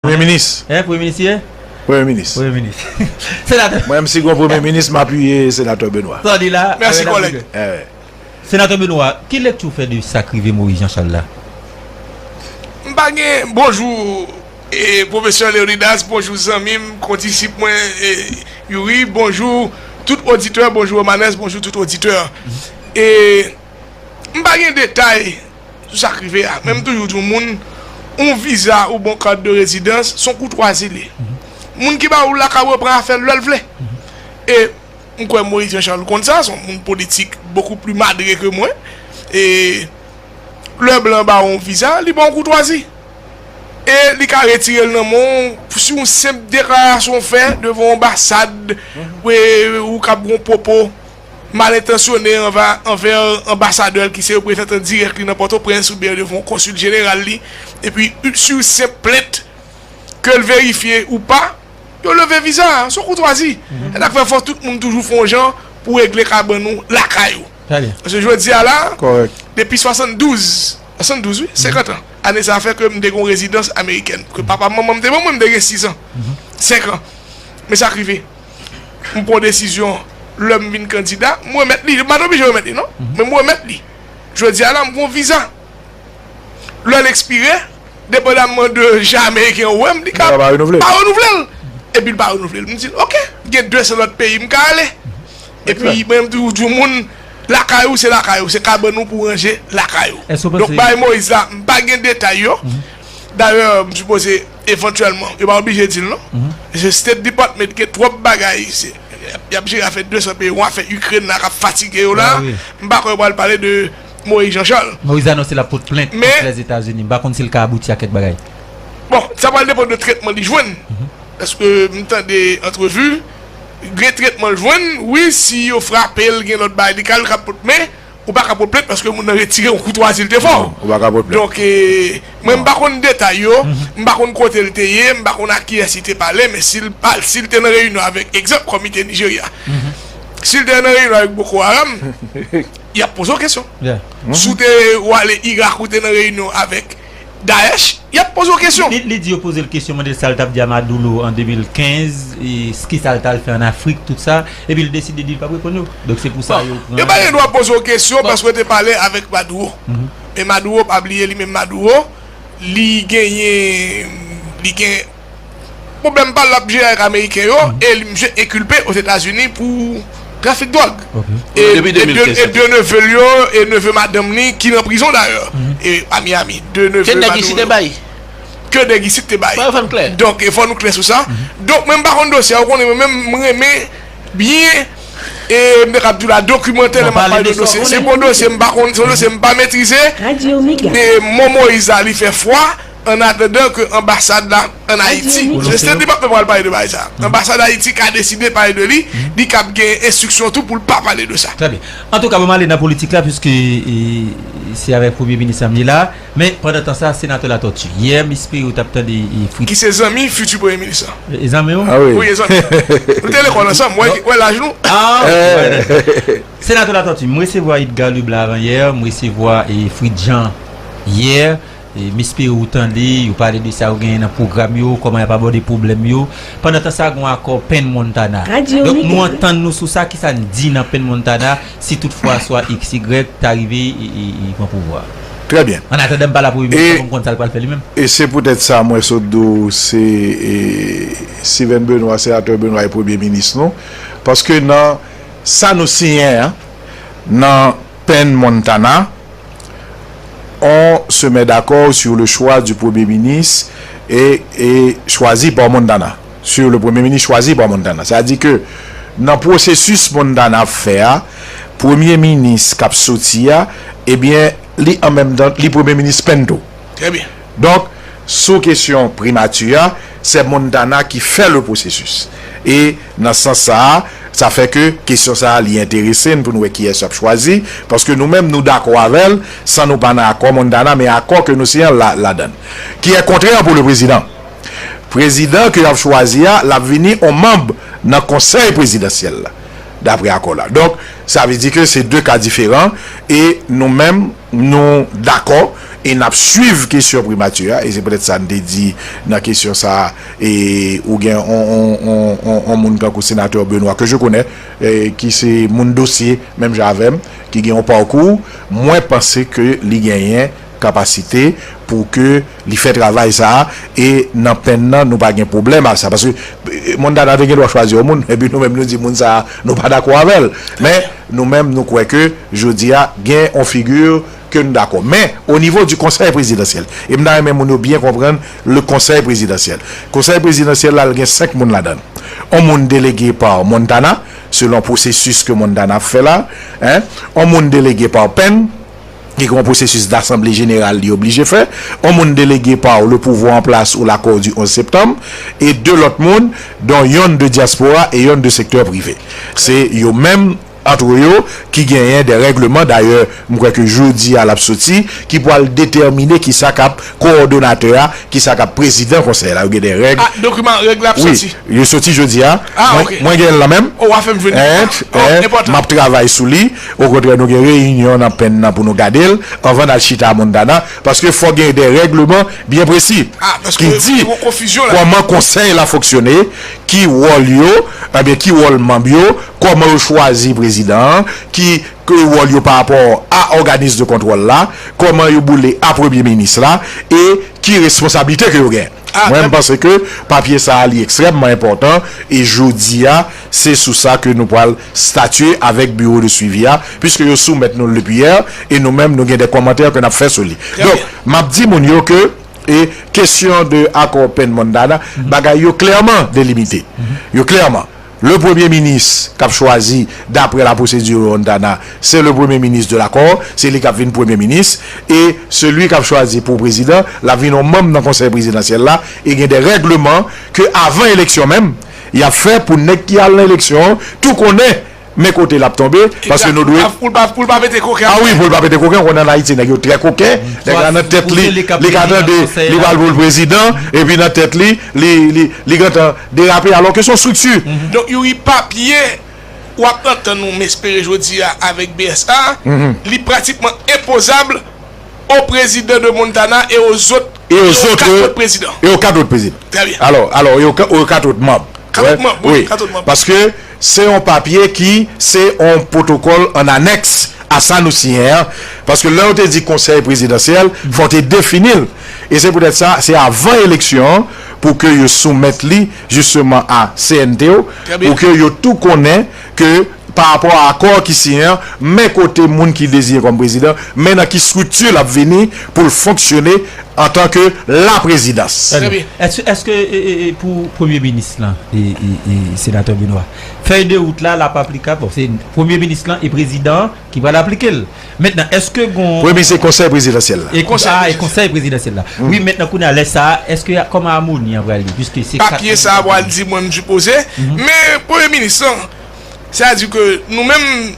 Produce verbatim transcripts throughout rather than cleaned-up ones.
Premye minis. Hein, premye minis ye? Premye minis. Premye minis. Senatè. Mwen menm si gon premye minis, m apiye senatè Benoît. Sa w di la? Mèsi kòlèg. Senatè Benoît, ki lekti w fè de sa k rive Moïse Jean Charles la? M pa gen bonjou e pwofesè Leonidas, bonjou zanmi m, kondisip mwen e Youri, bonjou tout oditè, bonjou Romanes, bonjou tout oditè. E m pa gen detay sou sa k rive a, men m toujou di yon moun, yon viza oubyen yon kat de rezidans se yon koutwazi li ye. Moun ki ba ou l la ka repran afè l lè l vle. E m kwè Moïse Jean Charles konn sa, se yon moun politik beaucoup plus madré que moi. E lè blan ba ou yon viza, li ba w yon koutwazi. E li ka retire l nan men w sou yon senp deklarasyon w fè devan yon anbasad, ou k ap gen yon pwopo mal entansyone anvè anbasadè l ki se reprezantan dirèk li nan Pòtoprens oubyen devan yon konsil jeneral li, epi sou senp plent ke l verifye ou pa, yo leve viza a, se yon koutwazi. E sa k fè fò tout moun toujou fè yon jan pou regle kabann ou lakay ou. Paske jodi a la, depi swasanndouz, swasanndouz wi, senkant an, ane sa a fè ke m te gen yon rezidans amerikèn, ke papa m, manman m te ban mwen, m te gen sis an, senk an. Men sa k rive, m pran yon desizyon lè m vin kandida, m remèt li, m pa t oblije remèt li non, men m remèt li. Jodi a la, m gen yon viza. Lè l ekspire, depandamman de jan ameriken an wè m, li ka pa renouvle l. Epi l pa renouvle l. M di l, oke, gen de san lòt peyi m ka ale. Epi mwen menm toujou di yon moun, lakay ou se lakay ou, se kabann ou pou w ranje lakay ou. Donk bagay Moïse la, m pa gen detay yo. Dayè, m sipoze evantyèlman, yo pa oblije di l non. Se State Department gen twòp bagay, se y ap jere afè de san peyi, yon afè Ukraine la k ap fatige yo la. M pa kwè yo pral pale de Moïse Jean Charles. Moïse anonse l ap pot plent kont Lèzetazini. M pa konn si l ka abouti a kèk bagay. Bon, sa pral depann de tretman li jwenn. Paske m tande antrevi, gen tretman l jwenn, wi, si yo frape l, gen lòt bagay li ka, li ka pot, men ou pa ka pot plent paske moun nan retire yon koutwazi l te fè w. Donk, e, mwen m pa konn detay yo, m pa konn kote l te ye, m pa konn ak kiyès li te pale, men si l pa, si l te nan reyinyon avèk, egzanp, kòmite Nijerya, si l te nan reyinyon avèk Boko Haram, y ap poze w kesyon. Si w te, ou ale Irak, ou te nan reyinyon avèk Daesh, y ap poze w kesyon. Li, li di yo poze l kesyon, mande l sa l t ap di a Maduro an de mil kenz, e ki sa l t al fè ann Afrik, tout sa, epi l deside di l p ap reponn yo. Donk se pou sa yo pran. Yo pa gen dwa poze w kesyon paske w te pale avèk Maduro. E Maduro, pa bliye li menm Maduro, li genyen, li gen pwoblèm pa l l ap jere avèk ameriken yo, e li, misye enkilpe Ozetazini pou trafik dwòg. E de neve l yo, e neve madanm li ki nan prizon dayè, e a Miami. De neve Maduro yo. Ke nèg isit te bay. Donk, e fò nou klè sou sa. Donk, mwen m pa konn dosye a, ou konnen mwen menm, m renmen byen, e m te kab di w la, dokimantè lè m ap pale de dosye. Se pa yon dosye m pa konn, se yon dosye m pa metrize. E mò Moïse la, li fè fwa, annatandan ke anbasad la ann Ayiti. Se State Department pral pale de bagay sa. Anbasad Ayiti ka deside pale de li, li kab gen enstriksyon tou pou l pa pale de sa. Trè byen. Antouka, ban m ale nan politik la, piske, e, se avèk Premye Minis la m ye la. Men, pandan tan sa, Senatè Latòti, yè, m espere w t ap tande, e, Fritz. Ki se zanmi fiti Premye Minis la. E zanmi w? A wi. Wi, e zanmi. Nou te lekòl ansanm, wè laj nou. A, Senatè Latòti, m resevwa Edgar Leblanc avanyè, m resevwa, e, Fritz Jean yè. E, m espere w tande yo pale de sa yo genyen nan pwogram yo, kòman y ap abòde pwoblèm yo. Pandan tan sa, gen yon akò Penn Montana. Donk, nou antann nou sou sa, kisa n di nan Penn Montana, si toutfwa swa X Y ta rive e, e, e pran pouvwa a. Trè byen. Annatandan m pale a Premye Minis la pou m konn sa l pral fè li menm. E se poutèt sa mwen sot di w se, e, Steven Benoît, Senatè Benoît e Premye Minis nou. Paske nan sa nou siyen an, nan Penn Montana, on se met d'accord sur le choix du Premye Minis e, e choisi par Montana. Sur le Premye Minis choisi par Montana. Sa di ke nan pwosesis Montana ap fè a, Premye Minis k ap soti a, ebyen, li an menm tan, li Premye Minis Penn tou. Trè byen. Donk, sou kesyon primati a, se Montana ki fè le processus. E nan sans sa a, sa fè ke kesyon sa a, li enterese n pou n wè kiyès y ap chwazi, paske nou menm, nou dakò avè l, san nou pa nan akò Montana, men akò ke nou siyen an la, ladan l. Qui est contraire pour le président. Prezidan ke y ap chwazi a, l ap vini on manm nan konsèy prezidansyèl la, daprè akò la. Donk, sa vle di ke se de ka diferan, e nou menm, nou dakò, E n ap swiv kesyon primati a, e se poutèt sa n te di nan kesyon sa a, e ou gen on, on, on, on, on moun kankou senatè Benoît, ke je connais, e ki se moun dosye, menm jan avè m, ki gen yon pakou, mwen panse ke li genyen kapasite pou ke li fè travay sa a, e nan penn nan, nou pa gen pwoblèm ak sa. Paske, e, Montana te gen dwa chwazi yon moun, epi nou menm nou di moun sa a, nou pa dakò avè l. Men, nou menm, nou kwè ke jodi a, gen yon figi ke nou dakò. Men, o nivo di konsèy prezidansyèl, e m ta renmen moun yo byen konprann le konsèy prezidansyèl. Konsèy prezidansyèl la, l gen senk moun ladan l. On moun delege pa Montana, selon pwosesis ke Montana ap fè la, en. On moun delege pa Penn, ki gen yon pwosesis d'asanble jeneral li oblije fè. On moun delege pa le pouvoir en place ou l'accord du onze septembre, e de lòt moun, dont yonn de dyaspora e yonn de sektè prive. Se yo menm, antre yo, ki genyen de règleman. Dayè, m kwè ke jodi a l ap soti, ki pral detèmine kisa k ap kowòdonatè a, kisa k ap prezidan konsèy la. Yo gen de règ. Ah, dokiman règ la ap soti? Wi, yo soti jodi a. Ah, mwen, ok. Mwen gen l la menm. Oh, w a fè m jwenn. En, oh, en, enpòtan. M ap travay sou li. Okontrè, nou gen reyinyon nan Penn nan pou nou gade l anvan n al chita a Montana. Paske fò gen de règleman byen presi, ah, paske ki di kòman konsèy la fonksyone, ki wòl yo, ebyen, ki wòl manm yo, kòman yo chwazi prezidan an, ki, ki wòl yo pa rapò a òganis de kontwòl la, kòman yo boule a premye minis la, e ki responsablite ke yo gen. Ah, mwen, m panse ke papye sa a, li ekstrèmman enpòtan, e jodi a, se sou sa ke nou pral statye avèk biwo de swivi a, piske yo soumèt nou l depi yè, e nou menm, nou gen de kòmantè ke n ap fè sou li. Donk, m ap di moun yo ke, e kesyon de akò Penn Montana, bagay yo klèman delimite. Yo klèman. Le premye minis k ap chwazi daprè la pwosedi Montana, se le premye minis de l'accord, se li k ap vin premye minis, e seli k ap chwazi pou prezidan, l ap vin yon manm nan konsèy prezidansyèl la, e gen de règleman ke avan eleksyon menm, y ap fè pou nèg ki al nan eleksyon an tou konnen men kote l ap tonbe, paske nou dwe. Pou l pa, pou l pa pete koken. Ah wi, pou l pa pete koken, ou konnen ann Ayiti, nèg yo trè koken, nèg la nan tèt li, li ka tande, li pral pou l prezidan, epi nan tèt li, li, li, li gentan derape, alò ke se yon estrikti. Donk, Youri, papye w ap antann ou, m espere, jodi a avèk B S A, li pratikman enpozab o prezidan de Montana e o zòt, e o zòt, e o kat lòt prezidan. E o kat lòt prezidan. Trè byen. Alò, alò, e o ka-, o kat lòt manm. Kat lòt manm, wi, wi, kat lòt manm. Paske se yon papye ki se yon pwotokòl an anèks a sa nou siyen an. Paske lè yo te di konsèy prezidansyèl, fò te defini l. E se poutèt sa, se avan eleksyon an pou ke yo soumèt li, jisteman, a C N T O, pou ke yo tou konnen ke pa rapò a akò ki siyen an, men kote moun ki deziyen kòm prezidan, men nan ki estrikti l ap vini pou l fonksyone antanke la prezidans. Trè byen. Èske, èske, e, e, e, pou premye minis lan, e, e, e, senatè Benoît, fèy de wout la, l ap aplikab? Bon, se premye minis lan e prezidan an ki pral aplike l. Mentnan, èske gon... Premye minis se konsèy prezidansyèl la. E konsèy, ah, e konsèy prezidansyèl la. Wi, mentnan, kounye a, lè sa a, èske kòman amoni an pral ye? Piske se kat... Papye sa a pral di mwen m sipoze, men premye minis lan, sètadi ke nou menm,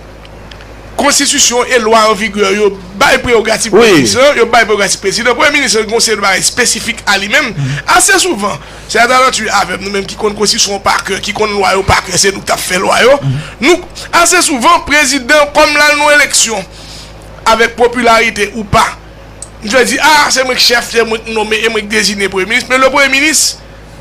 konstitisyon e lwa an vigè yo bay prerogativ premye minis lan, yo bay prerogativ prezidan. Premye minis lan gen yon seri de bagay espesifik a li menm. Ase souvan, se a talanti avè m, nou menm ki konn konstitisyon pa kè, ki konn lwa yo pa kè, se nou k t ap fè lwa yo. Nou, ase souvan, prezidan, kòm l al nan eleksyon, avèk popilarite ou pa, misye di, ah, se mwen k chèf, se mwen k nonmen, e mwen k deziyen premye minis. Men le premye minis,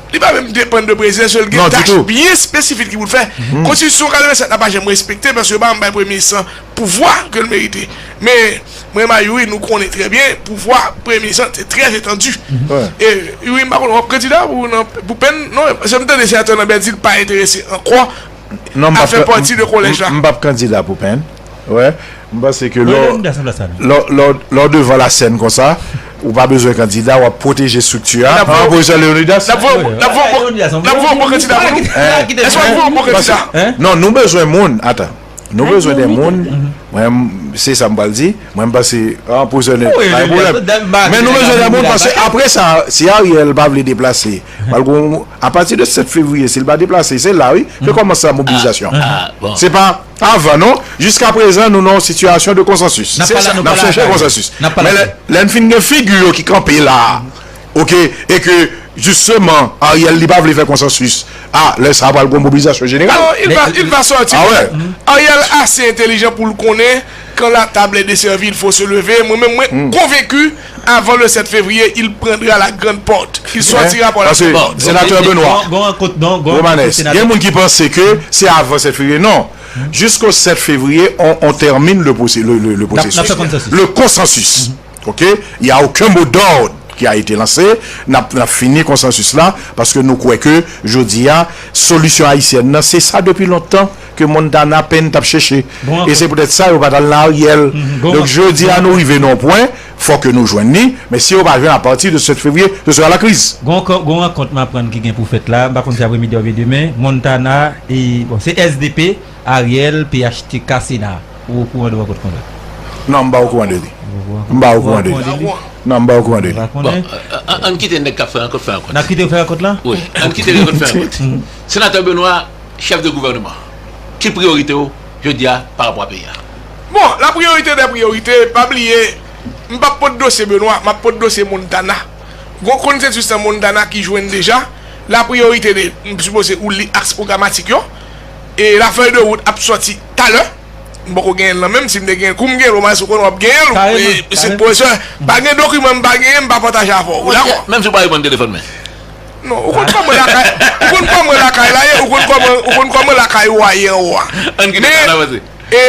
li pa menm depann de prezidan, se l gen tach byen espesifik li pou l fè. Konstitisyon katrevennsèt la pa janm respekte, paske yo pa janm bay premye minis lan pouvwa ke l merite. Men, mwen, Youri, nou konnen trè byen, pouvwa premye minis lan te trè etandi. E, Youri, m pa konnen, w ap kandida pou, nan, pou Penn? Non, se m tande senatè Lambert di l pa enterese ankò a fè pati de kolèj la. M p ap kandida pou Penn. Wè. M panse ke lè w, lè w, lè w, lè w devan lasèn konsa, ou pa bezwen kandida, w ap pwoteje estrikti a. An, Pwofesè Leonidas. N ap voye, n ap voye, n ap voye yon bon kandida pou nou. Èske w ap voye yon bon kandida? Non, nou bezwen moun. Atan. Nou bezwen de moun. Mwen, m, se sa m pral di. Mwen, m panse, an, Pwofesè Leonidas, pa gen pwoblèm. Men nou bezwen de moun, paske apre sa, si Ariel pa vle deplase, pral gon, apati de sèt fevriye, si l pa deplase, se la, wi, ke kòmanse mobilizasyon. Se pa avan, non. Jiskaprezan, nou nan yon sitiyasyon de konsansis. N ap chèche konsansis. Men lè, lè n fin gen figi yo ki kanpe la, oke, e ke, jisteman, Ariel, li pa vle fè konsansis, a, lè sa a pral gon mobilizasyon jeneral. Non, il va, il va sortir. Ah ouais. Ariel ase entelijan pou l konnen, quand la table est desservie, il faut se lever. Mwen menm, mwen konvenki, avant le sept février, il prendra la grande porte. Il sortira par la grande porte. Senatè Benoît, Romanes, gen moun ki panse ke se avan sèt fevriye. Non. Jisko sèt fevriye, on, on termine le, le, le, le processus, le consensus. OK? Il y a aucun mot d'ordre qui a été lancé. N ap, n ap fini konsansis la, paske nou kwè ke jodi a, solisyon ayisyèn nan, se sa depi lontan ke Montana Penn t ap chèche. E se poutèt sa yo pa t al nan Ariel. Donk, jodi a, nou rive nan yon pwen, fòk nou jwenn li, men si yo pa jwenn apati de sèt fevriye, ce sera la crise. Gon, gon rankont m aprann ki gen pou fèt la, m pa konn si apremidi oubyen demen, Montana, e, bon, se S D P, Ariel, P H T K, Sena. Ou okouran de rankont konsa? Non, m pa okouran de li. M pa okouran de li. Non, m pa okouran de li. Bon, an, an kite nèg k ap fè rankont fè rankont. N ap kite yo fè rankont la? Wi, an kite rankont fè rankont. Senatè Benoît, chèf de gouvènman, ki priyorite w jodi a pa rapò a peyi a? Bon, la priyorite dè priyorite, pa bliye, m p ap pot dosye Benoît, m ap pot dosye Montana. Gon konsensis nan Montana ki jwenn deja, la priyorite de, m sipoze ou li aks pwogramatik yo, e la fèy de wout ap sòti talè. M poko genyen l nan men m, si m te genyen l, kou m genyen l, omwen si w konnen w ap genyen l, ou, e, se pwofesè, pa gen dokiman m pa genyen, m pa pataje avè w, ou dakò? Menm si w pa reponn telefòn mwen. Non, ou konn kòman lakay, ou konn kòman lakay la ye, ou konn kòman, ou konn kòman lakay ou a ye anwo a. Ann kite sa avanse. E,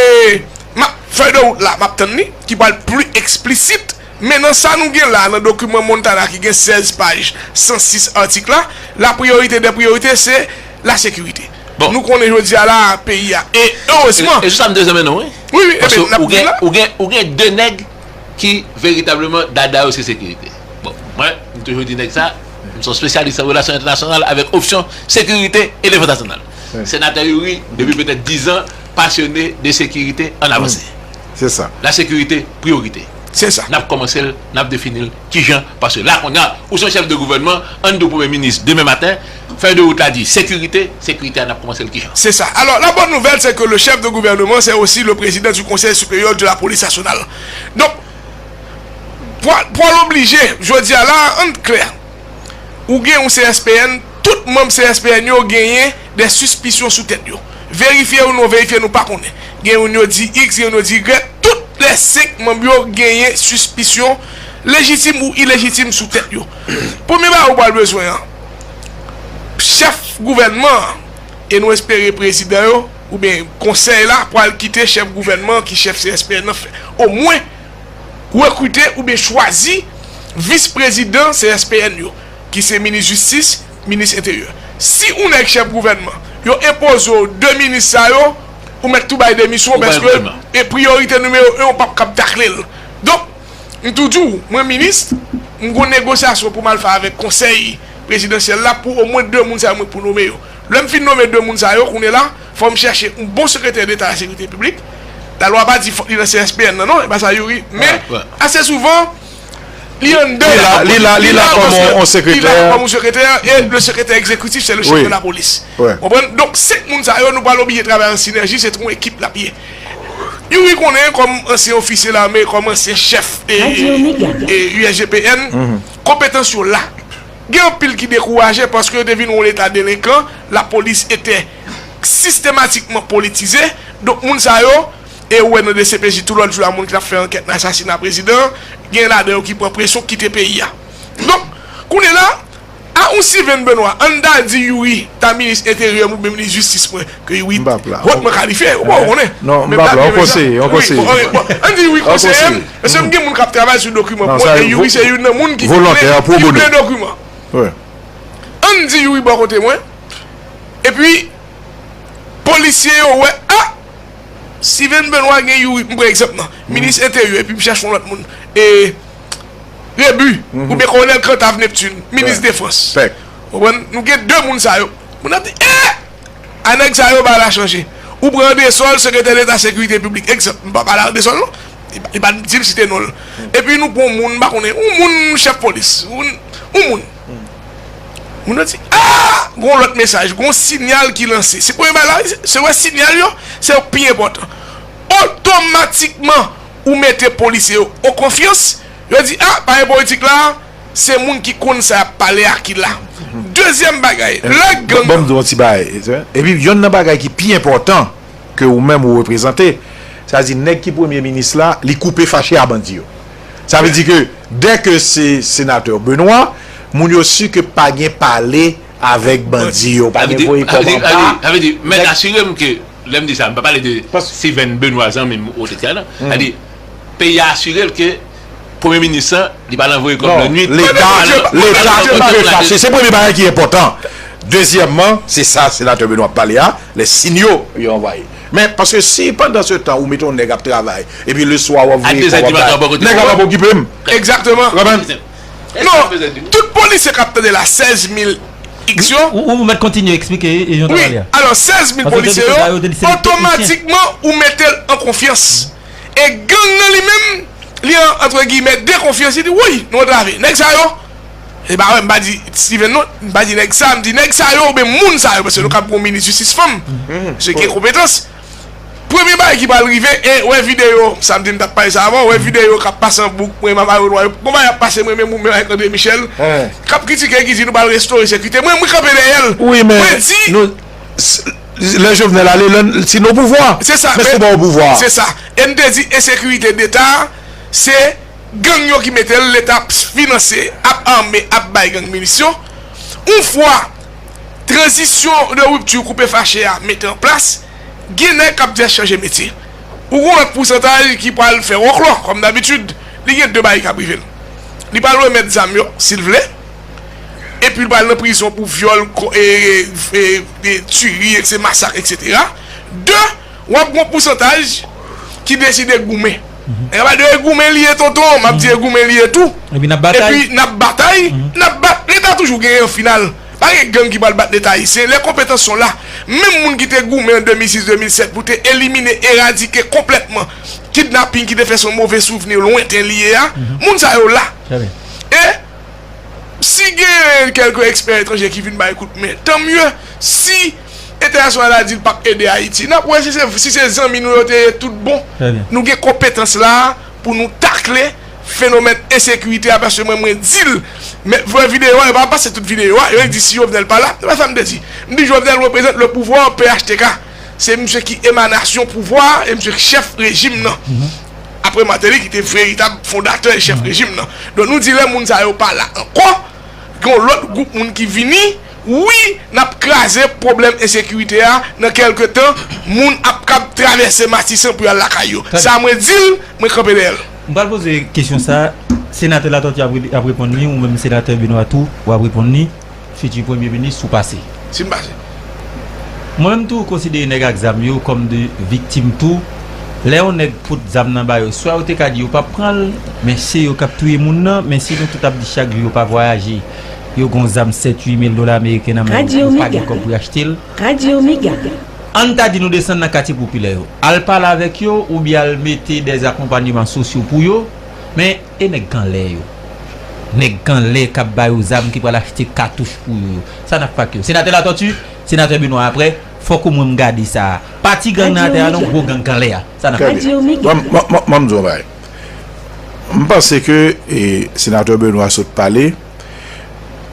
m ap, fèy de wout la, m ap tann li, ki pral pli eksplisit, men nan sa nou gen la, nan dokiman Montana ki gen sèz paj, san sis atik la, la priyorite dè priyorite, se la sekirite. Bon. Nou konnen jodi a la, peyi a, e erezman. E, e sou sa m te bezwen non, wi. Wi, wi, paske ou gen, ou gen, ou gen de nèg ki veritableman dada yo se sekirite. Bon, mwen, m toujou di nèg sa, m se yon espesyalis an relasyon entènasyonal avèk opsyon sekirite e defans nasyonal. Senatè Youri, depi petèt diz an, pasyone de sekirite, ann avanse. Se sa. La sekirite, priyorite. Se sa. N ap kòmanse l, n ap defini l kijan, paske la kounye a, ou se yon chèf de gouvènman, ann di w premye minis demen maten, fèy de wout la di sekirite, sekirite a n ap kòmanse l kijan? C'est ça. Alors, la bonne nouvelle, c'est que le chef de gouvernement, c'est aussi le président du Conseil supérieur de la police nationale. Donk, pou, pou l oblije, jodi a la, ann klè, ou gen yon C S P N, tout manm C S P N yo genyen de sispisyon sou tèt yo. Verifye ou non verifye, nou pa konnen. Gen youn yo di X, gen youn yo di Y, tout lè senk manm yo genyen sispisyon lejitim ou ilejitim sou tèt yo. Premye bagay ou pral bezwen an, chèf gouvènman an, e nou espere prezidan yo, oubyen konsèy la, pral kite chèf gouvènman ki chèf C S P N nan fè. Omwen, rekrite oubyen chwazi vis prezidan C S P N yo, ki se minis jistis, minis enteryè. Si ou nèg chèf gouvènman, yo enpoze w de minis sa yo, ou mèt tou bay demisyon w, paske e priyorite nimewo en, ou p ap kab takle l. Donk, m tou di w, mwen minis, m gon negosyasyon pou m al fè avèk konsèy prezidansyèl la pou omwen de moun sa yo mwen pou nome yo. Lè m fin nome de moun sa yo, kounye la, fò m chèche yon bon sekretè deta a la sekirite piblik. Lalwa pa di fòk li nan C S P N nan non, e pa sa Youri. Men, ase souvan, li anndan, li la, li la, li la kòm yon sekretè. Li la kòm yon sekretè, e le sekretè egzekitif, se le chèf de la polis. Konprann? Donk, senk moun sa yo, nou pral oblije travay an sinèji, se yon ekip l ap ye. Youri konnen kòm ansyen ofisye lame, kòm ansyen chèf e, e U S G P N, konpetans yo la. Gen anpil ki dekouraje paske yo te vin yon leta delenkan, lapolis ete sistematikman politize. Donk, moun sa yo, e ou wè nan D C P J tou lòt jou a, moun ki t ap fè ankèt nan asasina prezidan, gen ladan yo ki pran presyon kite peyi a. Donk, kounye la, a yon Steven Benoît, ann ta di Youri ta minis enteryè m oubyen minis jistis mwen, ke Youri hotman kalifye, ou pa konnen. Non, m p ap la, yon konseye, yon konseye. Bon, ann di Youri konseye m, paske m gen moun k ap travay sou dokiman pou mwen, e Youri se youn nan moun ki vle, ki vle dokiman. Ann di Youri bò kote mwen, epi polisye yo wè, a, Steven Benoît gen Youri, m pran egzanp nan, minis enteryè, epi m chèche yon lòt moun, e, Rebu, oubyen Kolonèl Cantave Neptune, minis defans. Konprann? Nou gen de moun sa yo. Moun ap di, e! A nèg sa yo, bagay la chanje. Ou pran Andresol, sekretè deta sekirite piblik, egzanp, m pa pale Andresol non. Li pa, li pa di m site non l. Epi nou pran yon moun, m pa konnen, yon moun chèf polis, yon, yon moun. Moun nan di, a! Gon lòt mesaj, gon sinyal ki lanse. Se premye bagay la, se, se wè sinyal yo, se yo k pi enpòtan. Otomatikman, ou mete polisye yo an konfyans, yo di, a, pa gen politik la, se moun ki konn sa y ap pale a ki la. Dezyèm bagay, lè gang. Ban m di w yon ti bagay, epi yonn nan bagay ki pi enpòtan ke ou menm ou reprezante, sa di nèg ki premye minis la, li koupe fache a bandi yo. Sa vle di ke dè ke se senatè Benoît, moun yo si ke pa gen pale avèk bandi yo, pa gen voye kòb anba. Sa vle di, mèt asire m ke, lè m di sa, m pa pale de Steven Benoît, zanmi m, et cetera, non. Sa vle di, peyi a asire l ke premye minis lan, li pa nan voye kòb nan nwit. Leta, Leta, li pe fache. Se premye bagay ki enpòtan. Dezyèmman, se sa senatè Benoît ap pale a, les signaux yo anvoye. Men, paske si pandan se tan ou mete yon nèg ap travay, epi leswa w ap voye kòb ap bay, nèg la p ap okipe m. Egzakteman. Ou konprann? Non, tout polisye k ap tande la, sèz mil x yo. Ou, ou mèt kontinye eksplike jan w ta pale a. Wi, alò, sèz mil polisye yo, otomatikman, ou mete l an konfyans. E gang nan li menm, li an, antre giyimè, de konfyans, li di, woy, nou antrave. Nèg sa yo, e pa wè, m pa di Steven non, m pa di nèg sa, m di nèg sa yo, oubyen moun sa yo, paske nou kab gon minis jistis fanm, se gen konpetans. Premye bagay ki pral rive, e wè videyo, sa m di m t ap pale sa avan, wè videyo k ap pase an bouk, mwen, m ap Ayewolwa, gon bagay ap pase, mwen, menm, mwen, avèk André Michel, k ap kritike, ki di nou pral restore sekirite. Mwen, mwen kanpe dèyè l. Wi, men mwen di, lè Jovenel ale, lè, si nou pouvwa. Se sa, men si nou pa o pouvwa. Se sa. E m te di ensekirite deta, se gang yo ki mete l, leta ap finanse, ap ame, ap bay gang minisyon. Yon fwa tranzisyon de ripti koupe fache a mete an plas, gen nèg k ap djès chanje metye. Ou gon lòt pousantaj ki pral fè wòklò, kòm dabitid, li gen de bagay k ap rive l. Li pral remèt zam yo, si l vle, epi l pral nan prizon pou vyòl, ko-, e, e, e, e, tiri, e, se masak, et cetera. De, w ap gon pousantaj ki deside goumen. E pa de goumen li ye, tonton, m ap di e goumen li ye tou. Epi n ap batay. Epi n ap batay, n ap bat-, leta toujou genyen an final. Pa gen gang ki pral bat leta ayisyen. Les compétences sont là. Menm moun ki te goumen an de mil sis, de mil sèt pou te elimine, eradike konplètman kidnaping ki te fè se yon move souvni lwenten li ye a, moun sa yo la. E si gen kèlke ekspè etranje ki vin bay kout men, tan mye. Si entènasyonal la di l p ap ede Ayiti, n ap wè si se, si se zanmi nou yo te ye tout bon. Nou gen konpetans la pou nou takle fenomèn ensekirite a, paske mwen, mwen di l, men vre videyo a, yo pa pase tout videyo a, yo di si Jovenel pa la, se pa sa m te di. M di Jovenel reprezant le pouvoir, P H T K. Se misye ki emanasyon pouvwa a, e misye ki chèf rejim nan. Apre Martelly, ki te veritab fondatè e chèf rejim nan. Donk, nou di lè moun sa yo pa la ankò, gen yon lòt gwoup moun ki vini, wi, n ap kraze pwoblèm ensekirite a, nan kèlke tan, moun ap kab travèse Matisan pou y al lakay yo. Sa mwen di l, mwen kanpe dèyè l. M pral poze kesyon sa, senatè Latortue ap re-, ap reponn li, ou menm senatè Benoît tou, w ap reponn li, fiti premye minis, ou pase. Si m pase. Mwen menm tou, konsidere nèg ak zam yo kòm de viktim tou. Lè yon nèg pot zam nan ba yo, swa yo te ka di yo p ap pran l, men se yo k ap touye moun nan, men si nou tout ap di chak jou yo pa vwayaje, yo gon zam sèt uit mil dola ameriken nan men yo, yo pa gen kòb pou y achte l. Ann ta di nou desann nan katye popilè yo, al pale avèk yo oubyen al mete dèzakonpanyeman sosyo pou yo, men e nèg k anlè yo? Nèg k anlè k ap ba yo zam, ki pral achte katouch pou yo yo. Sa n ap fè ak yo? Senatè Latortue, senatè Benoît apre, fòk omwen m gade sa a. Pa ti gang nan atè a non, gwo gang k anlè a. Sa n ap fè? Trè byen. Mwen, mwen, mwen, mwen, m di w yon bagay. M panse ke, e, senatè Benoît sot pale,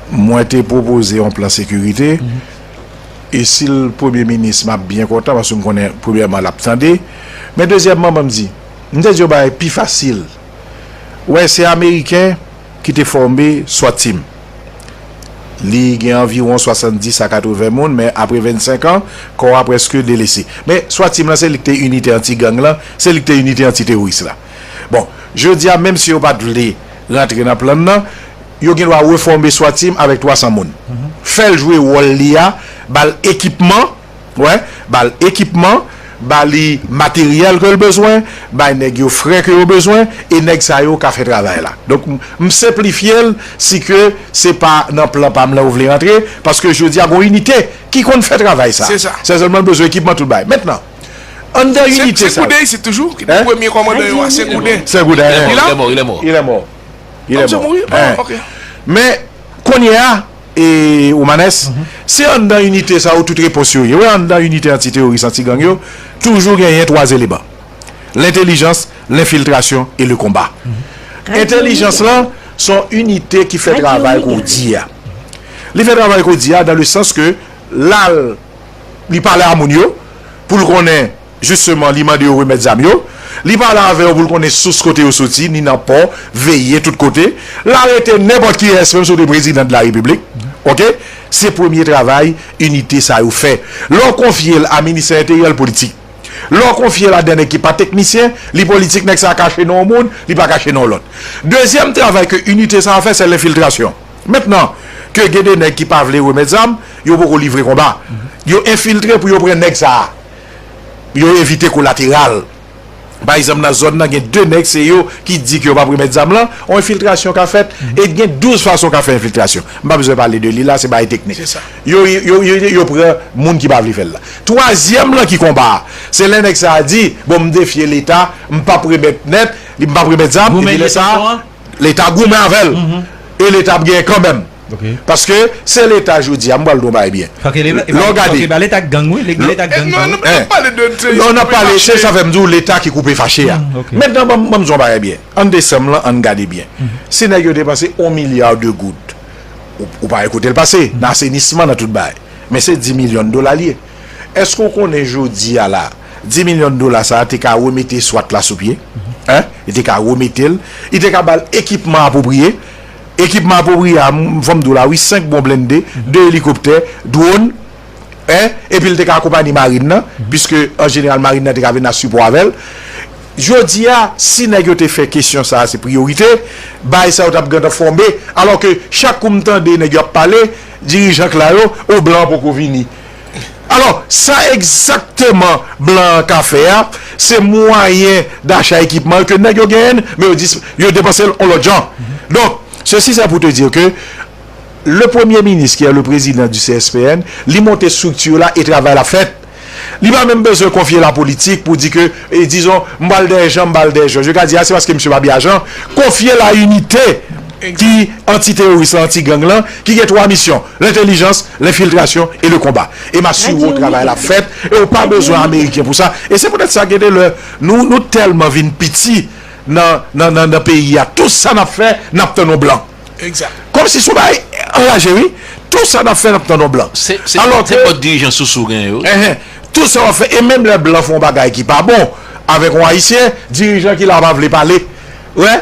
mwen te pwopoze yon plan sekirite. E si l premye minis, m ap byen kontan, paske m konnen, premyèman, l ap tande. Men dezyèmman, ban m di, m te di yon bagay pi fasil. Wè, se Ameriken ki te fòme SWAT Team. Li gen anviwon swasanndis a katreven moun, men apre vennsenk an, kò a prèske delese. Men SWAT Team lan, se li ki te inite anti-gang lan, se li ki te inite anti-teworis la. Bon, jodi a, menm si yo pa t vle rantre nan plan nan, yo gen dwa refòme SWAT Team avèk twa san moun. Fè l jwe wòl li a, ba l ekipman, wè, ba l ekipman, ba li materyèl ke l bezwen, bay nèg yo frè ke yo bezwen, e nèg sa yo ka fè travay la. Donk, m, m senplifye l, si ke se pa nan plan pa m lan yo vle rantre, paske jodi a gon inite ki konn fè travay sa. Se sa. Se sèlman l bezwen ekipman tout bagay. Mentnan, anndan inite sa. Se Gouden isit toujou, ki te premye kòmandan yo a, se Gouden. Se Gouden. Il est mort, il est mort. Il est mort. Il est mort. Ah, monsieur Mouri? Ah, ok. Men, kounye a, e, Oumanes, se anndan inite sa yo tout repons yo ye. Wè, anndan inite anti-teworis, anti-gang yo, toujou genyen twa eleman. Lentelijans, lenfiltrasyon e le konba. Entèlijans lan, se yon inite ki fè travay ke w di a. Li fè travay ke w di a, dan le sans ke l al, li pale a moun yo, pou l konnen Jisteman, li mande yo remèt zam yo. Li pale avè yo pou l konnen sous kote yo soti, ni nan pò, veye tout kote. L arete nenpòt kiyès, menm si w te prezidan de la repiblik. Oke? Se premye travay inite sa yo fè. Lè w konfye l a ministè enteryè, l politik. Lè w konfye l a de nèg ki pa teknisyen, li politik, nèg sa a kache non yon moun, li pa kache non yon lòt. Dezyèm travay ke inite sa a fè, se lenfiltrasyon. Mentnan, ke gen de nèg ki pa vle remèt zam, yo poko livre konba. Yo enfiltre pou yo pran nèg sa a. Yo evite kolateral. Pa egzanp, nan zòn nan, gen de nèg, se yo ki di ke yo p ap remèt zam lan, yon enfiltrasyon ka fèt, e gen douz fason ka fè enfiltrasyon. M pa bezwen pale de li la, se bagay teknik. Se sa. Yo, yo, yo, yo, yo pran moun ki pa vle fè l la. Twazyèm lan ki konba a, se lè nèg sa a di, bon, m defye Leta, m p ap remèt nèt, li, m p ap remèt zam, epi lè sa a, Leta goumen avè l. E Leta ap genyen kanmenm. Paske se Leta jodi a, m pral di w yon bagay byen. Lè w gade. Fòk e ba Leta ak gang, wi. Leta ak gang, non, non, non, pale de, non, n ap pale, se sa fè m di w Leta ki koupe fache a. Mentnan, ban m, ban m di w yon bagay byen. An desanm lan, ann gade byen. Si nèg yo depanse yon milya de goud, ou, ou pa wè kote l pase, nan asenisman, nan tout bagay. Men se dis milyon dola l ye. Èske w konnen jodi a la, dis milyon dola sa a te ka remete swat la sou pye? Hein? Li te ka remete l. Li te ka ba l ekipman apwopriye. Ekipman apwopriye a, m, fò m di w la, wi, senk bon blende, de elikoptè, dwòn, hein? Epi l te ka akonpanye marin nan, piske an jeneral marin nan te ka vin a sipò avè l. Jodi a, si nèg yo te fè kesyon sa a se priyorite, bagay sa yo t ap gentan fòme. Alò ke chak kou m tande nèg yo ap pale, dirijan k la yo, o blan an poko vini. Alò, sa egzakteman blan an ka fè a, se mwayen dacha ekipman ke nèg yo genyen, men yo dis-, yo depanse l yon lòt jan. Donk, ceci c'est pour te dire que le premier ministre, qui est le président du C S P N, li monte estrikti la e travay la fèt. Li pa menm bezwen konfye la politik pou di ke, e, dizon, m pral dèyè Jan, m pral dèyè Jòj. Yo ka di, a, se paske misye pa byen ajan. Konfye la inite ki anti-teworis la, anti-gang lan, ki gen twa misyon, lentèlijans, lenfiltrasyon e le konba. E m asire w travay la fèt, e w pa bezwen Ameriken pou sa. E se poutèt sa, gen de lè, nou, nou tèlman vin piti nan, nan, nan, nan peyi a, tout sa n ap fè, n ap tann yon blan. Kòmsi se yon bagay anraje, wi. Tout sa n ap fè, n ap tann yon blan. Se, se, alò se ke, pòt dirijan sousou genyen yo. Enhen. Tout sa w ap fè, e menm lè blan fè yon bagay ki pa bon avèk yon Ayisyen, dirijan ki la pa vle pale. Wè,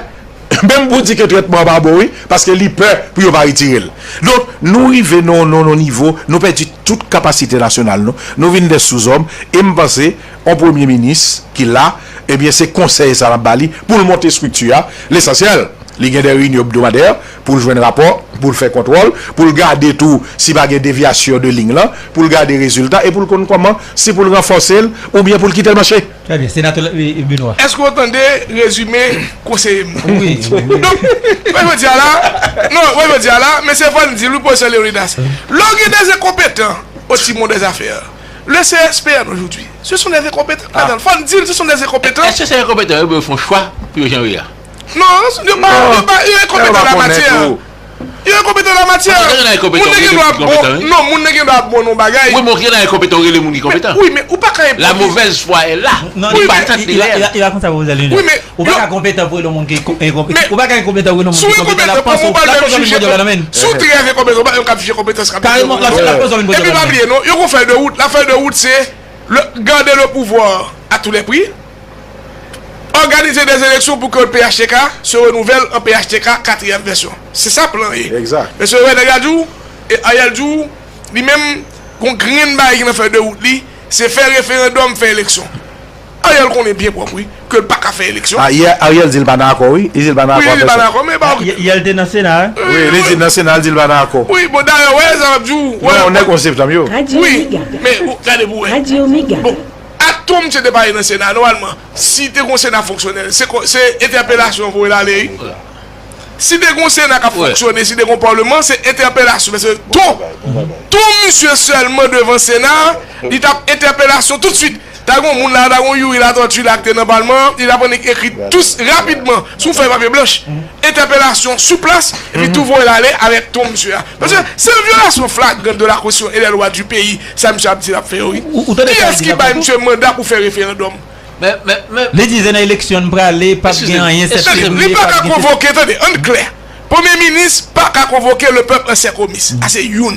menm pou di ke trètman an pa bon, wi, paske li pè pou yo pa retire l. Donk, nou rive nan, nan, nan nivo, nou pèdi tout kapasite nasyonal nou. Nou vin de souzòm, e m panse, yon premye minis ki la, ebyen, se konsèy sa n ap ba li pou l monte estrikti a, lesansyèl. Li gen de reyinyon ebdomadè pou l jwenn rapò, pou l fè kontwòl, pou l gade tou si pa gen devyasyon de liy lan, pou l gade rezilta e pou l konn kòman, si pou l ranfòse l oubyen pou l kite l mache. Trè byen, Senatè, e, e, Benoît. Èske w tande rezime konseye m nan? Wi, wi, wi. Donk, wè jodi a la, non, wè jodi a la, mesye Fandy, wi, Pwofesè Leonidas. Lè w gen des incompétents au timon des affaires, le C S P N aujourd'hui, ce sont des incompétents. Ah. Fandy, ce sont des incompétents. Èske se enkonpetan yo, yo fè yon chwa pou yo jan yo ye a? Non, yo pa, yo pa, yo enkonpetan la matyè. Yo enkonpetan la matyè. Moun nan gen dwa bon, non, moun nan gen dwa bon nan bagay. Wi, men ou gen enkonpetan, ou rele moun ki konpetan. Wi, men ou pa ka enpòte. La mauvaise foi est là. Non, li pa tante li la. Li pa konsa pou zèl li. Wi, men ou pa ka konpetan pou rele moun ki enkonpetan. Ou pa ka enkonpetan pou rele moun ki konpetan. L ap panse w, l ap panse w vin bòdè w la nan men. Si w trè enkonpetan, ou pa menm ka jije konpetans. Kareman, l ap panse w vin bòdè w la nan men. Epi pa bliye non, yo gon fèy de wout. La fèy de wout se le, garder le pouvoir à tous les prix. Organiser des élections pour que le P H T K se renouvelle en P H T K quatrième version. Se sa plan ye. Egzak. Mesye René Gadjou e Ariel Djou, li menm, gon grenn bagay ki nan fèy de wout li, se fè referandòm, fè eleksyon. Ariel konnen byen pwòp, wi, ke l pa ka fè eleksyon. Ah, yè, Ariel di l pa nan akò, wi. Li di l pa nan akò avè sa. Wi, li di l pa nan akò, men ba. Yè, yè l te nan Sena, hein? Wi, li di nan Sena, li di l pa nan akò. Wi, bon, dayè, wè, sa m ap di w, wè. Non, nèg onz septanm yo. Wi, men, ou, gade pou wè. Bon, Ak ton misye te pale nan Sena, nòmalman, si te gon Sena fonksyonèl, se ko-, se entèpelasyon voye l ale, wi. Si te gon Sena k ap fonksyone, si te gon Paleman, se entèpelasyon. Paske ton, ton misye sèlman devan Sena, li t ap entèpelasyon toutswit. Ta gon moun la, ta gon Youri Latortue la ki te nan Palman, li t ap annik ekri tou rapidman sou fèy papye blanch. Entèpelasyon sou plas, epi tou voye l ale avèk ton misye a. Paske se yon vyolasyon flagrant de la constitution et des lois du pays, sa misye ap di l ap fè yo, wi. Kiyès ki bay misye manda pou fè referandòm? Men, men, men. Li di se nan eleksyon n prale, p ap gen anyen, sèt fevriye, p ap gen. Li pa ka konvoke, tande, ann klè. Premye minis pa ka konvoke le peuple en ses comices. A se youn.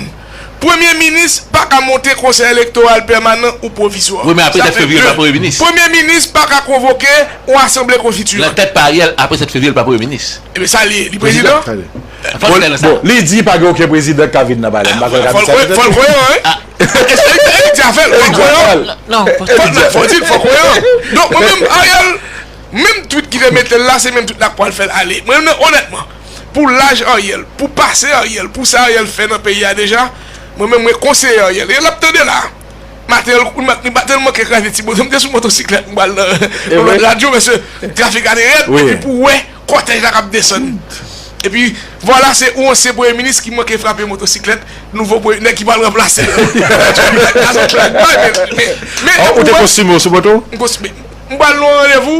Premye minis pa ka monte konsèy elektoral pèmanan ou pwovizwa. Wi, men apre sèt fevriye, l pa premye minis. Premye minis pa ka konvoke yon asanble konstitiyan. Nan tèt pa Ariel, apre sèt fevriye, l pa premye minis. Ebyen, sa li ye, li prezidan. Fòk fè nan sa. Bon, li di pa gen okenn prezidan k ka vin nan palè. M pa kwè l ka di sa. Fòk l kwè an, wi. Eric Diafel, fòk l kwè an. Non, fòk l kwè an. Donk, mwen menm, Ariel, menm tweet ki te mete l la, se menm tweet la k pral fè l ale. Mwen menm, onètman, pou laj Ariel, pou pase Ariel, pou sa Ariel fè nan peyi a deja, mwen menm, mwen konseye Ariel. E l ap tande la. Maten, li maten, li maten, li manke kraze ti moto. M te sou motosiklèt, m pral nan yon lòt radyo, mesye, trafik la te rèd. Epi pou wè kòtèj la k ap desann. Epi, vwala, se yon ansyen premye minis ki manke frape motosiklèt nouvo premye, nèg ki pral ranplase l. Men, men, men, ou te kostime w sou moto? M kostime. M pral nan yon randevou,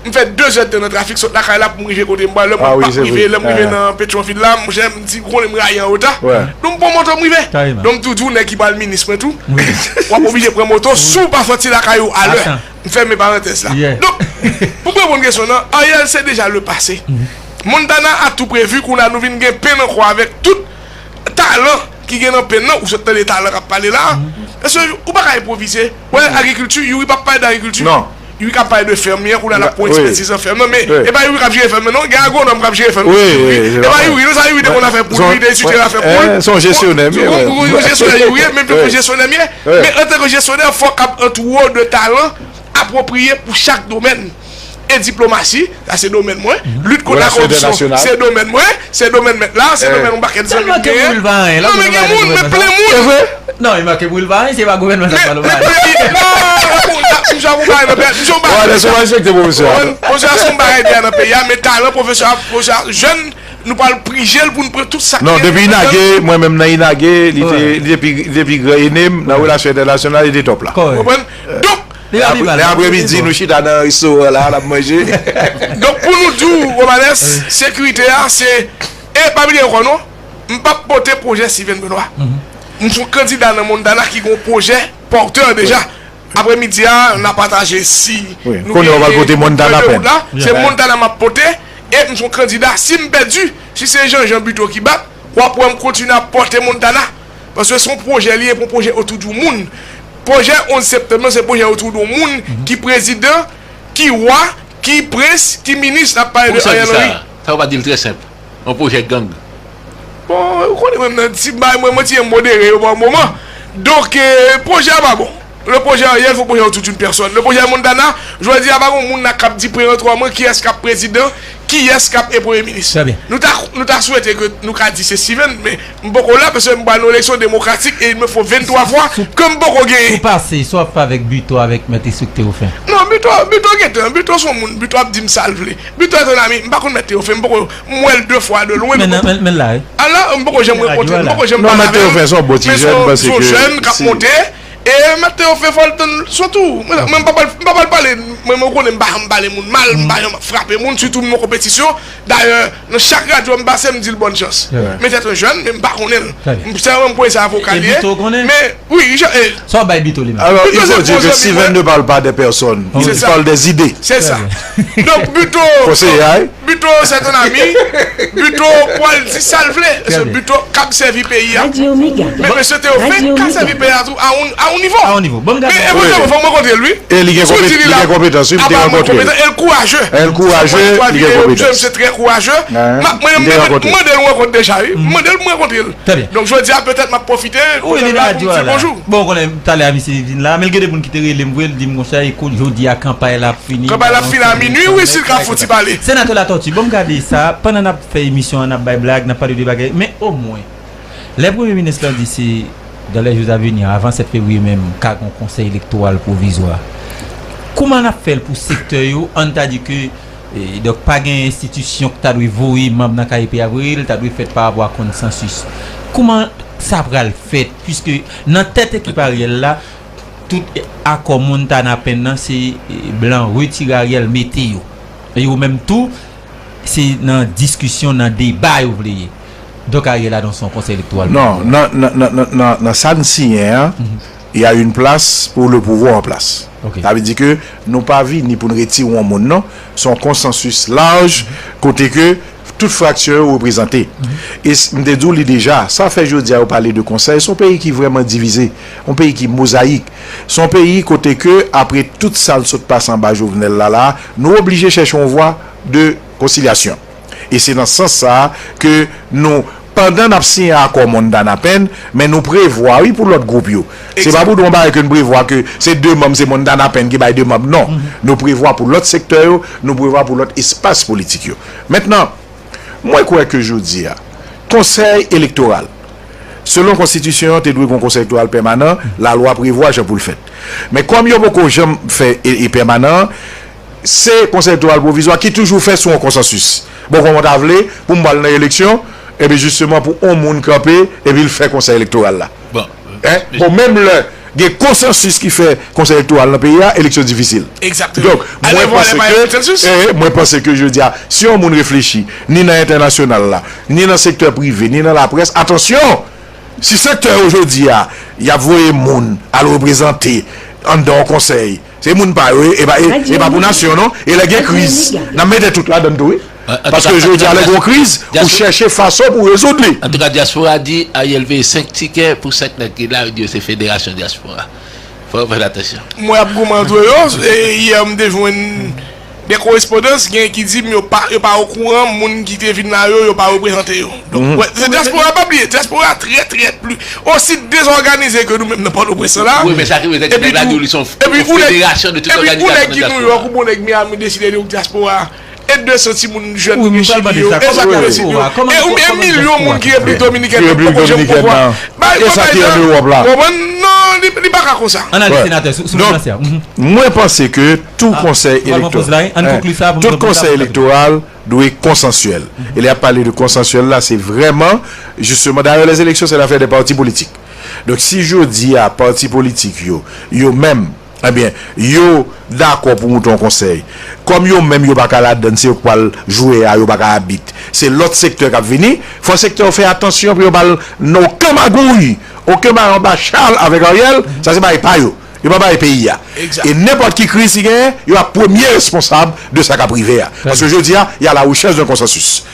m fè de zè tan nan trafik, sot lakay la pou m rive kote m pral, lè m pa rive, lè m rive nan Petwonvil la, monchè, m di, konnen m rayi an reta. Donk, m pran moto, m rive. Donk, m tou di w, nèg ki pral minis mwen tou, w ap oblije pran moto, si w pa soti lakay ou alè. M fèmen parantèz la. Donk, pou m reponn kesyon nan, Ariel, se deja le pase. Montana a tou previ, kounye a nou vin gen pen nan kò avèk tout talan ki gen nan pen nan, ou sot tande talan k ap pale la. Paske ou pa ka enpwovize. Wè, agrikilti, Youri p ap pale de agrikilti. Youri k ap pale de fèm, kounye a l ap pran ekspertiz nan fèm nan, men e pa Youri k ap jere fèm nan, non, gen agwonòm k ap jere fèm nan. E pa Youri, non, sa Youri te konn afè poul, Youri te etidye afè poul. Se yon jesyonè, men. Yon jesyonè Youri ye, men pou jesyonè m ye. Men antanke jesyonè, fòk ap antoure w de talan apwopriye pou chak domèn. E diplomasi, sa se domèn mwen. Lit kont la koripsyon, se domèn mwen. Se domèn mèt la, se domèn yon pakèt zanmi m genyen. Non, men gen moun, men plen moun. Non, li manke pou l pa anyen, se pa gouvènman sa k pale pa anyen. Misye ap yon bagay nan peyi a, misye yon bagay. Pwofesè, si yon bagay deyè nan peyi a, men talan pwofesè a, pwofesè a jèn, nou pral prije l pou n pran tout sa k gen. Non, depi Inage, mwen menm nan Inage, li te, li te pi, li te pi gran ene m, nan relasyon entènasyonal, li te top la. Konprann? Donk, lè apre, lè apremidi, nou chita nan restoran la, n ap manje. Donk, pou nou di w, Romanes, sekirite a, se, e pa bliye ankò, non, m p ap pote pwojè Steven Benoît. M se yon kandida nan Montana ki gen yon pwojè pòtè deja. Apremidi a, n a pataje si nou gen de wout la, se Montana m ap pote, e m se yon kandida. Si m pèdi, si se Jean Jean Buteau ki bat, w ap wè m kontinye ap pote Montana. Paske se yon pwojè li ye, pou yon pwojè otou di yon moun. Pwojè onz septanm nan, se pwojè otou di yon moun ki prezidan, ki wa, ki prens, ki minis, n ap pale de Ariel Henry. Sa w pa di l trè senp. Yon pwojè gang. Bon, ou konnen mwen nan ti bay, mwen, mwen ti modere yo pa moman. Donk, eh, pwojè a pa bon. Le projet Ariel, fo pwojè otou d'une personne. Le projet Montana, jodi a pa gon moun nan k ap di preyantwa mwen kiyès k ap prezidan, kiyès k ap e premye minis. Nou ta, nou ta swete ke nou ka di se Steven, men m poko la, paske m pral nan eleksyon demokratik e il me faut venntrwa vwa ke m poko genyen. Si w pase, si w ap fè avèk Buteau, avèk Mèt Instriktè Ofen. Non, Buteau, Buteau gentan, Buteau se yon moun, Buteau ap di m sa l vle. Buteau se yon ami, m pa konn Mèt Teofen, m poko, m wè l de fwa de lwen. Men, men, men la, wi. Ala, m poko janm rankontre l, m poko janm pale avè l. Non, Mèt Teofen se yon bon ti jèn, m panse ke se yon jèn k ap monte. E Mèt Teofen fò l tann son tou. Mwen, mwen m pa pral, m pa pral pale, mwen, mwen konnen m pa janm pale moun mal, m pa janm frape moun, sitou moun nan konpetisyon. Dayè, nan chak radyo m pase, m di l bòn chans. Men se yon jèn, men m pa konnen l. M sèlman m konnen se avoka li ye. Men, wi, jan, e, Sa w bay Buteau li menm? Alors, il faut dire que Steven ne parle pas des personnes, il parle des idées. C'est ça. Donc, Buteau, Buteau, c'est un ami. Buteau, pral di sa l vle. Paske Buteau k ap sèvi peyi a. Men, mesye Teofen ka sèvi peyi a tou, a yon, a yon nivo. A yon nivo. Bon, men evantyèlman, fò m rankontre l, wi. E li gen konpetans, wi, m te rankontre l. E l kouraje. E l kouraje, li gen konpetans. Mesye trè kouraje. Mwen, mwen, mwen mande l yon rankont deja, wi. M mande l pou m rankontre l. Donk, jodi a, petèt, m ap pwofite, wi, li nan radyo a la. Bon, ou konnen, talè a misye vin la, men l gen de moun ki te rele m vre, l di m konsa, ekout, jodi a, kanpay la ap fini. Kanpay la ap fini a minui, wi, si l ka fouti pale. Senatè Latortue, bon, m gade sa, pandan n ap fè emisyon an, n ap bay blag, n ap pale de bagay, men omwen, lè premye minis lan di se dans les jours à venir, avan sèt fevriye menm, ka gen yon konsèy elektoral pwovizwa. Kouman n ap fè l pou sektè yo, ann ta di ke E, donk, pa gen enstitisyon ki ta dwe voye manm nan K D P a voye l, ta dwe fèt pa rapò a konsansis. Kouman sa pral fèt? Piske nan tèt ekip Ariel la, tout akò Montana Pen nan, se, e, blan retire Ariel mete yo. E yo menm tou, se nan diskisyon, nan deba yo vle ye. Donk, Ariel anonse yon konsèy elektoral. Non, nan, nan, nan, nan, nan, nan sa n siyen an, il y a une place pour le pouvoir en place. Sa vle di ke nou pa vini pou n retire yon moun, non. Se yon konsansis laj, kote ke tout fraksyon yo reprezante. E m te di w li deja, sa fè jodi a yo pale de konsèy, se yon peyi ki vrèman divize, yon peyi ki mozayik. Se yon peyi kote ke, apre tout sa l sot pase anba Jovenel la, la, nou oblije chèche yon vwa de konsilyasyon. E se nan sans sa a ke nou, pandan n ap siyen akò Montana Pen, men nou prevwa, wi, pou lòt gwoup yo. Se pa pou nou yon bagay ke n prevwa ke se de manm, se Montana Pen ki bay de manm, non. Nou prevwa pou lòt sektè yo, nou prevwa pou lòt espas politik yo. Mentnan, mwen kwè ke jodi a, konsèy elektoral, selon konstitisyon an, te dwe gen yon konsèy elektoral pèmanan, lalwa prevwa jan pou l fèt. Men kòm yo poko janm fè e, e pèmanan, se konsèy elektoral pwovizwa ki toujou fè sou yon konsansis. Bon, kòman w ta vle pou m pral nan eleksyon, epi jisteman pou yon moun kanpe, epi l fè konsèy elektoral la? Bon, bon, menm lè gen konsansis ki fè konsèy elektoral nan peyi a, eleksyon difisil. Donk, mwen panse ke, eh, mwen panse ke jodi a, si yon moun reflechi, ni nan entènasyonal la, ni nan sektè prive, ni nan laprès, atansyon! Si sektè yo jodi a, y ap voye moun al reprezante anndan yon konsèy, se moun pa yo, e pa, e, e pa pou nasyon, non. E lè gen kriz, n ap mete tout ladann tou, wi. Paske jodi a, lè gen yon kriz, ou chèche fason pou rezoud li. Antouka, dyaspora di Ariel veye senk tikè pou senk nèg ki la, yo di yo se federasyon dyaspora. Fò yo fè atansyon. Mwen ap goumen antre yo, e yè m te jwenn de korespondans, gen ki di m yo pa, yo pa okouran moun ki te vin la yo, yo pa reprezante yo. Donk, wè, se dyaspora, pa bliye, dyaspora trè, trè pli osi dezòganize ke nou menm nan Pòtoprens la. Wi, men sa ki rive, se nèg la di w li se yon federasyon de tout òganizasyon dyaspora. Epi ou nèg ki Nouyòk, ou bon nèg Miami deside li yon dyaspora. E de san timoun jèn ki Chili yo, e sa ki Meksik yo, e milyon moun ki Repiblik Dominikèn nan poko janm pran pwa. E sa ki an Ewòp la. Konprann? Non, li, li pa ka konsa. Analiz senatè sou, sou finans la. Mwen panse ke tout konsèy elektoral, tout konsèy elektoral dwe konsansyèl. E lè y ap pale de konsansyèl la, se vrèman, jisteman, dayè, lèzeleksyon, se lafè de pati politik. Donk, si jodi a, pati politik yo, yo menm, ebyen, yo dakò pou moute yon konsèy. Kòm yo menm, yo pa ka ladann, se yo k pral jwe a, yo pa ka abit. Se lòt sektè k ap vini. Fò sektè yo fè atansyon pou yo pa al nan okenn magouy, okenn bagay anba chal avèk Ariel. Sa se bagay pa yo. Yo pa bay peyi a. E nenpòt ki kriz ki genyen, yo ap premye responsab de sa k ap rive a. Paske jodi a, y a la rechèch de konsansis.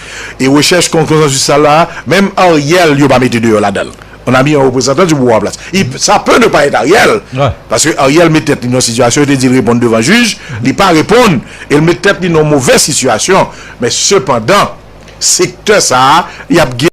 E rechèch kon-, konsansis sa la, menm Ariel, yo pa mete deyò ladan l. On a mis un représentant du pouvoir en place. Il, ça peut ne pas être Ariel. Paske Ariel met tèt li nan sitiyasyon, yo te di l reponn devan jij, li pa reponn, e l met tèt li nan move sitiyasyon. Men sepandan, sektè sa a, y ap gen